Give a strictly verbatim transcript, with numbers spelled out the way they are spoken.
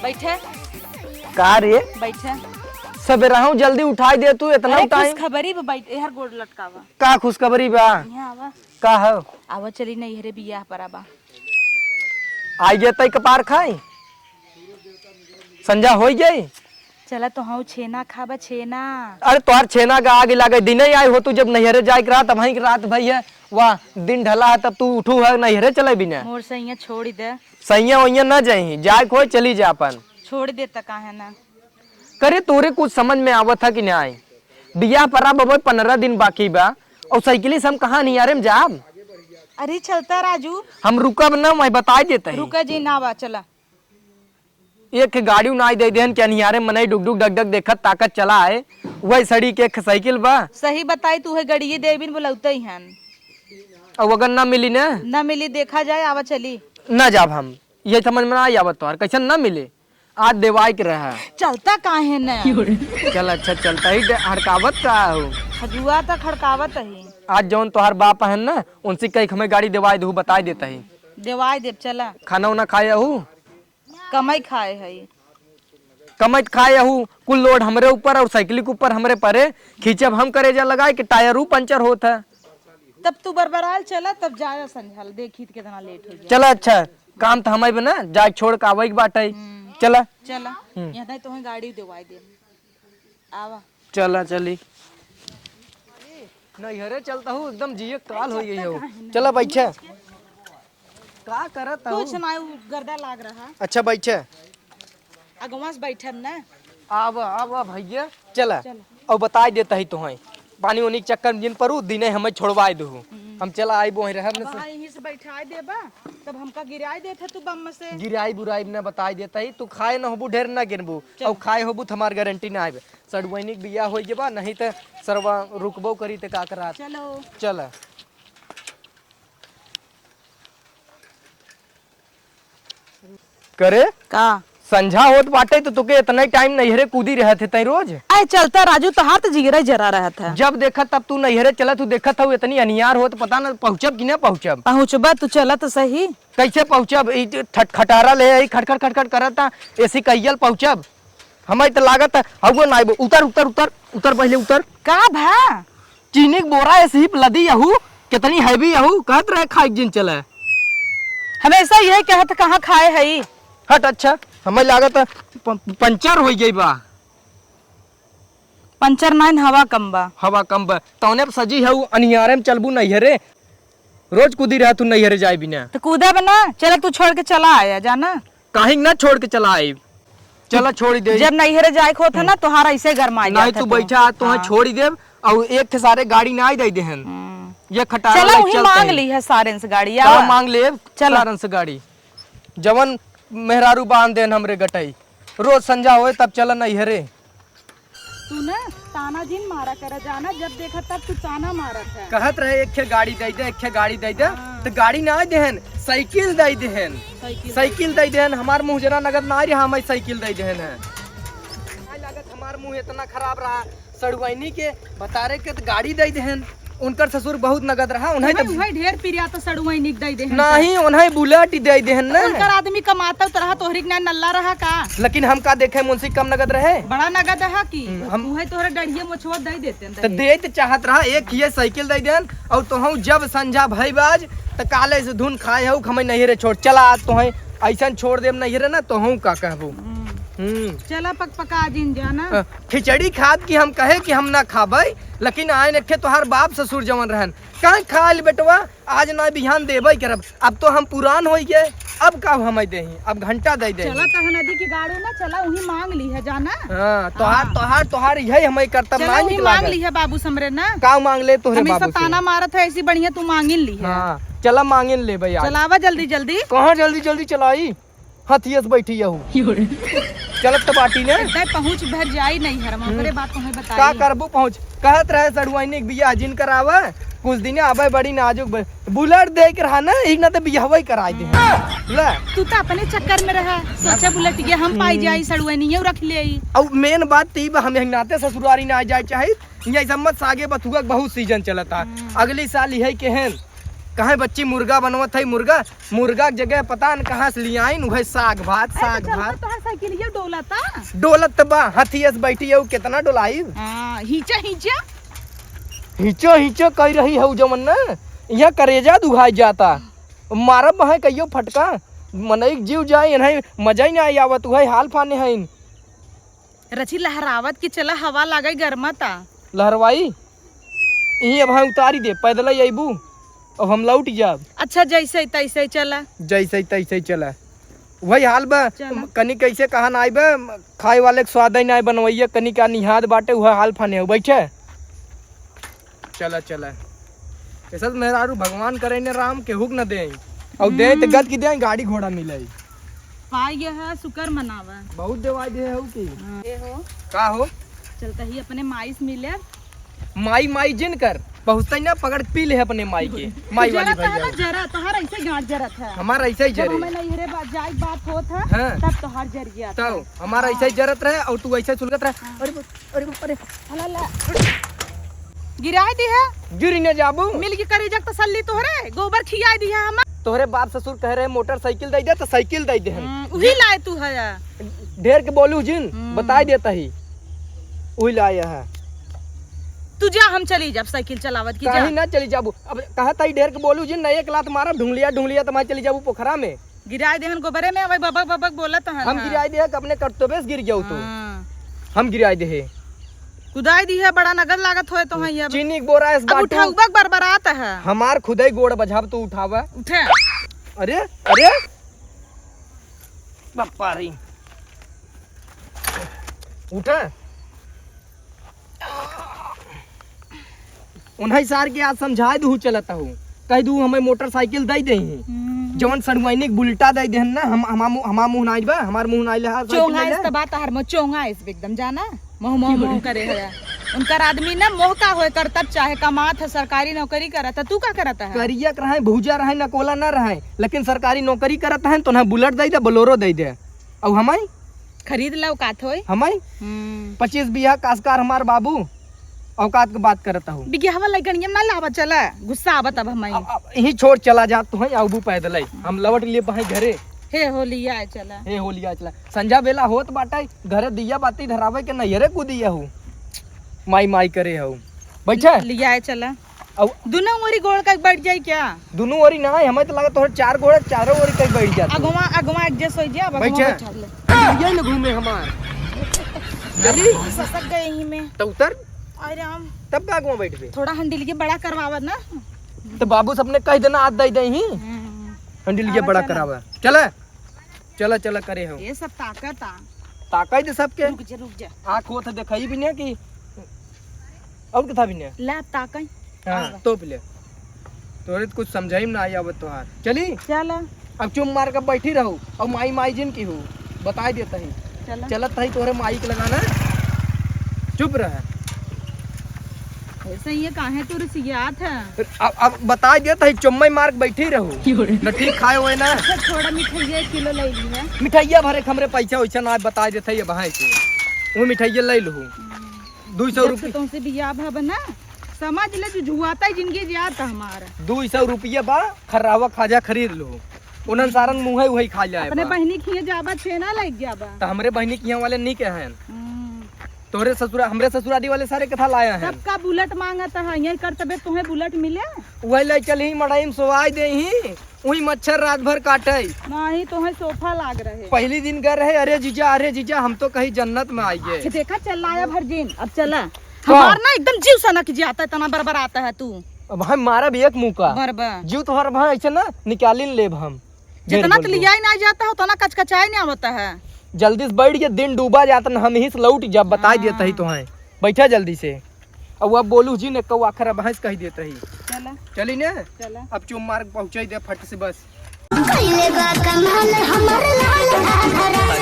बैठे। का रे? बैठे। सबेरहू जल्दी उठाई दे तू, इतना अरे, टाइम। खुशखबरी बा, बैठ, एहर गोड़ लटकावा। का खुशखबरी बा? यहाँ आवा। का हो? आवा, चली नैहरे बियाह पर आवा। आई गे तई कपार खाई। संझा होई गई। चला तो हऊ छेना खाबा, छेना। अरे तोहार छेना का आग लागे, दिने आई हो तू, जब नैहरे जाए के रहा, तब वहीं के रात भई है, वाह, दिन ढला है, तब तू उठू है, नैहरे चले बिना। मोर सैया छोड़ी दे। सैया वैया ना जाई, जाए के होई चली जा अपन। छोड़ दे त काहे ना? करे तोरे कुछ समझ में आवत है कि नाई? बियाह परा बबे पन्द्रह दिन बाकी बा, और साइकिल से हम कहाँ नियारे में जाब? अरे चलता राजू। हम रुकब ना, मैं बताई देता ही। रुका जी ना बा, चला। एक गाड़ी नाई दे देहन कि अनियारे मनई डुगडुग डगडग देखत ताकत चला आए, वही सड़ी के एक साइकिल बा। सही बताई तू है गड़िए देबिन बोलौते ही हन। अब अगर ना मिली ना? ना मिली, देखा जाए, आवा चली। ना जाब हम, ये समझ में ना आवत तोहार, कैसन ना मिले? आज देवाई के रहा। चलता काहे न? चल अच्छा चलता ही दे, हड़कावत का हो? खजुआ तक हड़कावत ही। आज जौन तोहार बाप हन ना, उनसे कही हमें गाड़ी देवाई दहू, बताई देता ही। देवाई देब, चला। खाना उना खाए हू? कमाई खाए हई। कमाई खाए हू, कुल लोड हमरे ऊपर और साइकिल के ऊपर हमरे परे, खींचब हम करेजा लगाए कि टायर ऊ पंचर होत है। तब तू बरबराल चला, तब जाया संझाल, देखी त कितना लेट हो गया। चला अच्छा, काम त हमारे बना, जाए छोड़ के आवे के बाटे। हम्म। चला। चला, हम्म। यहाँ तक तुम्हें गाड़ी देवाई दे। आवा। चला चली। नैहरे चलता हूँ, एकदम जिए काल हो गई हो। चला बैठे। का करत हूँ? कुछ ना, उ गर्दा लाग रहा। अच्छा बैठे। अगवा से बैठब ना। आवा, आवा भैया, चला। चला। और बताई देता ही तोहई, पानी ओनी के चक्कर में जिन परू, दिने हमें छोड़वाए दहू। हम्म। हम चला आइब वहीं रहब न अब से। हाँ, यहीं से बैठाए देबा, तब हमका गिराए देत है तू बम से। गिराइब उराइब न, बताई देता ही, तू खाए न होबू, ढेर न गिनबू, चल। और खाए होबू त हमार गारंटी ना आइब। सड़ुआइनी के बियाह होई के बा, नहीं त सरवा रुकबो करी त का करा। चलो। चल। करे? का? संझा होत बाटे त तोके इतना ही टाइम नैहरे कूदी रहत है तई रोज? आए चलता राजू, तोहार त जिगरा जरा रहत है। जब देखत तब तू नैहरे चलत, तू देखत हऊ इतनी अनियार होत, पता न पहुँचब कि ना पहुँचब। पहुँचबा तू, चला त सही। कैसे पहुँचब? ई ठट-, खटारा ले आई, खटखट खटखट करत, एसी कहियल पहुँचब? हमें त लागत है, हउवे ना आइबो। उतर, उतर, उतर, उतर, पहले उतर। का भा? चीनी के बोरा ऐसे ही लदी यहू, कितनी हैवी यहू, कहत रहे खाइक जिन चले। हमेशा यही कहत, कहाँ खाए हई? हट, अच्छा, हमें लागत है प-, पंचर होई गई बा। पंचर नाइन, हवा कम बा। हवा कम बा। तौने पे सजी हऊ, अनियारे में चलबू नैहरे। रोज कूदी रहा तू नैहरे जाए बिना। तो कूदब ना, चला तू छोड़ के चला आया, जाना। काहे ना छोड़ के चला आइब? चला छोड़ दे। जब नैहरे जाए के होत है ना, तोहार ऐसे गरमाए नहीं, जात है तू तू। बैठा, आज तोहे हाँ। छोड़ देब, और एक ठे सारे गाड़ी ना दे देहन। हम्म। ये खटारा चला, ले वही चलते मांग हैं। ली है सारेन से गाड़ी, का आवा। मांग लेब? चला। सारेन से गाड़ी। जवन मेहरारू बांध देन हमरे गटई। रोज संझा होए तब चला नैहरे। तू ना ताना जिन मारा कर जाना, जब देखा तब तू ताना मारत है। कहत रहे, "एक खे गाड़ी दे दे, एक खे गाड़ी दे दे।" हाँ। तो गाड़ी ना देहन, साइकिल दे देहन। साइकिल साइकिल दे देहन। हमार मुँह जना नगद ना रहा, हमें साइकिल दे देहन है। नहीं लागत हमार मुँह इतना खराब रहा, सड़ुआइनी के बतारे के तो गाड़ी दे देहन। उनकर ससुर बहुत नगद रहा, उन्हें हमें तो उहे ढेर पिरिया तो सड़ुआइनी के दे देहन। नहीं, उन्हें बुलेट दे देहन ना। उनकर आदमी कमाता तो रहा, तोहरी के ना नल्ला रहा का? लेकिन हम का देखे, मुंशी कम नगद रहे। बड़ा नगद रहा कि हम्म, हम उहे तोहरे डढ़िए मोछवा दे देते हैं। तो दे तो चाहत रहा, एक ही साइकिल दे देहन, और तोहू जब संझा भई बाज, तो काले से धुन खाए हो, हमें नैहरे छोड़ चला, आज तोहें ऐसन छोड़ देब नैहरे ना, तोहू का कहबू। हम्म। हम्म। चला पक पका जिन जाना। अ, खिचड़ी खात की हम कहे कि हम ना खाबे, लेकिन आए नखे तोहार बाप ससुर जवन रहन, कहाँ खा ले बेटवा, आज ना बिहान देबे करब। अब तो हम पुरान होई गए, अब का हमें देही, अब घंटा दे दे। चला तह नदी के गाड़ू ना, चला उही मांग ली है जाना। हाँ, तोहार, हाँ। तोहार, तोहार यही हमें कर्तव्य चला ना उही निकला मांग गए। ली है बाबू समरे ना। का मांग ले तोहरे हमेशा बाबू से? ताना मारत है, ऐसी बढ़िया तू मांगिन ली है। हाँ, चला मांगिन ले भैया। चलावा जल्दी जल्दी। कहाँ जल्दी जल्दी चलाई? हाथिये से बैठी यहू। चलत तो बाटी ने। इतने पहुँच भर जाई नहीं हर, हम्म। ओकरे बात तुम्हें बताई। का करबू पहुँच? कहत रहे सड़ुआइनी के बियाह जिन करावे, कुछ दिन आवे बड़ी नाजुक ब-, बुलेट दे के रहा ना, एक ना तो बियाहवा ही कराई दे। ले। तू तो अपने चक्कर में रहा, सोचा बुलेट ये हम पाई हम्म। जाई, सड़ुआइनी ये रख ले आई। अब मेन बात तो ई बा, हम यही नाते ससुरारी ना जाए चाहे, ये सब मत सागे बथुआ के बहुत सीजन चलता। हम्म। अगली साल यही के हैं। काहे बच्ची मुर्गा बनवत है, मुर्गा, मुर्गा के जगह पता न कहाँ से लियाइन, उहे साग भात, अरे, साग तो चल भात। तो तोहार साइकिलिया डोलता। डोलत त बा, हथियस बैठी है, उ केतना डोलाई? हाँ, हिंचा, हिंचा। हिंचो, हिंचो कह रही है जवन ना, यहाँ करेजा दुखाई जाता। मारब है कहियो फटका, मनई के जीव जाए, इन्हें मजा ही ना आवत, उहे हाल फाने हैं। रची लहरावत कि चला हवा लागे गरमाता। लहरवाई? इहीं अब हाँ उतारी दे, पैदल ही अइबू, अब हम लौट जाब। अच्छा, जैसे तैसे चला। जैसे तैसे चला। वही हाल बा। चला। कनी कैसे कहा ना आइबे, खाए वाले के स्वाद ही ना बनवैया, कनी का निहाद बाटे, वह हाल फाने हो। बैठे। चला, चला। ऐसा तो मेहरारू भगवान करे ने राम, केहू के न दे। और दे तो हम्म। गद की दे, गाड़ी घोड़ा मिले। पाई गया है, शुक्र मनावा। बहुत देवाई दे हो की। हाँ। ये हो। का हो? चलता ही अपने माई से मिले। माई, माई जिन कर, पहुँचता ही ना, पकड़ के पी ले अपने माई के। माई वाली जरा भैया। तोहरा जरा, तोहर ऐसे गांठ जरत है। हमार ऐसे ही जब जरे। हमें नैहरे बा-, जाए के बात होत है, हाँ। तब तोहर जर गया था। तब हमार ऐसे ही हाँ। जरत रहे और तू ऐसे सुलगत रहे। हाँ। अरे बाप, अरे बाप, अरे। हला ला। गिराए दी है। गिरी न जाबू। मिल के करेजक तसल्ली तोहरे, गोबर खियाए दी है हम। तोहरे बाप ससुर कह रहे मोटरसाइकिल दे दे, तो साइकिल दे दे हम। हम्म, उही लाए तू है। ढेर के बोलू जिन, हम्म। बताई देता ही। उही लाए है। तू जा, हम चली जाब साइकिल चलावत की, जा। काहे ना चली जाबू? अब कहा था ढेर के बोलू जिन, ना एक लात मारब, ढुंगलिया, ढुंगलिया, तो मैं चली जाबू पोखरा में। गिराए देहन गोबरे में, अबे बबक बबक बोलत हन, हम हाँ। गिराए देहे कि अपने कर्तव्य से गिर जाऊ तू। हाँ। हम गिराए देहे। कुदाई दी है, बड़ा नगद लागत होए तो है ये अब। चीनी के बोरा इस अब बाटू। उठाऊ बक बरबरात है। हमार खुदाई गोड़ बजाब तू उठावा। उठे। अरे, अरे। बापा रे। उठे। उन्हीं सार के आज समझाए दू चलत हूँ, कह दू हमें मोटरसाइकिल दे दे ही। हम्म। जवन सड़ुआइनी के बुलेटा दे देहन ना, हम, हमा मु-, हमा मुँह नाइल बा, हमार मुँह नाइल है, साइकिल चोंगा ले इस ले। तबा तहर मुँह चोंगा इस एकदम, जाना? मोह, मोह, मोह करे है। उनकर आदमी ना मोह का होए, करतब चाहे कमात है, सरकारी नौकरी करत है, तू का करत है? करिया के रहे, भूजा रहे, नकोला ना रहे, लेकिन सरकारी नौकरी करत है, तो ना बुलेट दे दे, बोलेरो दे दे। अउ हमाई? खरीद ले औकात होई। हमाई? हम्म। पच्चीस बीघा कासकार हमार बाबू, औकात के बात करत हूँ। बिगहवा लइकनिया ना लावा चला, गुस्सा आवत अब हमाई। अब, अब यहीं छोड़ चला जात तो है, आबू पैदल है। हम लौट लिए बहाई घरे। हे होलिया चला। हे होलिया चला। संझा बेला होत बाटे, घरे दिया बाती धरावे के नैहरे कूदिया हूँ। माई माई करे हूँ। बैठे? लिया चला। अब दुनो ओरी गोड़ का बैठ जाई क्या? दुनो ओरी ना, हमें तो लगा तोहरे चार गोड़, चारों ओरी कहीं बैठ जात। अगवा, अगवा adjust हो जा, अब अगवा बैठ। बैठा ले। ये न घूमे हमार। चली। ससक गए यहीं में। तो उतर। अरे राम। तब का अगवा बैठ बे? थोड़ा handle के बड़ा करवावत ना। तो बाबू सबने कह देना, आज दे दे ही। हम्म। Handle के आवा बड़ा चला। करावा। चला। चला, चला करे हो। ये सब ताकत आ। ताकत दे सबके। रुक जा, रुक जा। आँख होत है, देखाई भी नहीं कि और कथा भी नहीं। ले, ताकत। हाँ, आवा। तोप ले। तोरे तो कुछ समझाई में ना आई आवत तोहार। चली? चला। अब चुप मार के बैठी रहू। और माई, माई जिन की हूँ, बताई देता ही। चला। चलत ही तोहरे माई के लगाना। चुप रह। ऐसे ही ये काहे तू रिसियात है? अब, अब बताई देता ही, चुम्मा मार के बैठी रहू। न ठीक खाए होए ना। अच्छा, थोड़ा मिठाइया एक किलो ले ली है। मिठाइया भरे के हमरे पैसा वैसा ना, बताई देता ही, अब है के। वो मिठाइया ले लू। हम्म। दुई सौ जब से रुपये। तुमसे बियाह भा बना, समझ ले, जो जुआता ही जिंदगी जियाता हमारा। दुई सौ रुपये बा, खर्रावा खाजा खरीद लो। उन्हन सारन मुँहे उहई खा जाए अपने बा। बहिनी खिए जाबा, छेना लग जाबा। तो हमरे बहिनी खिए वाले नहीं के हैं। हम्म। तोहरे ससुरा, हमरे ससुरारी वाले सारे कथा लाए हैं। सबका बुलेट मांगत है, यही कर तबे तुम्हें बुलेट मिले। वही ले चल ही मड़ई में सोवाई दे ही। उही मच्छर रात भर काटे। नाही, तोहे सोफा लाग रहे। पहली दिन गए रहे, "अरे जीजा, अरे जीजा, हम तो कहीं जन्नत में आइए।" अच्छा, देखा, चल लाया भर दिन, अब चला। का? हमार ना एकदम जीव सनक जाता है, इतना बरबराता है तू। अब हम मारब एक मुका। बरबा। जीव तोहर भाई ऐसे ना निकालिन लेब हम। जितना ढेर तो बोलबो। लिया ही ना जाता है, उतना कचकचाए नहीं आवता है। जल्दी से बैठ के दिन डूबा जाता ना, हम यहीं से लौट जब बताई हाँ। देता ही तोहे। बैठा जल्दी से। अब अब बोलू जी ने कौ आखिर अब भैंस कह देत रही। चला। चली ने? चला। अब चुम मार के पहुँचाई दे फट से बस। पहले बा कमाल हमर लाल घाघरा।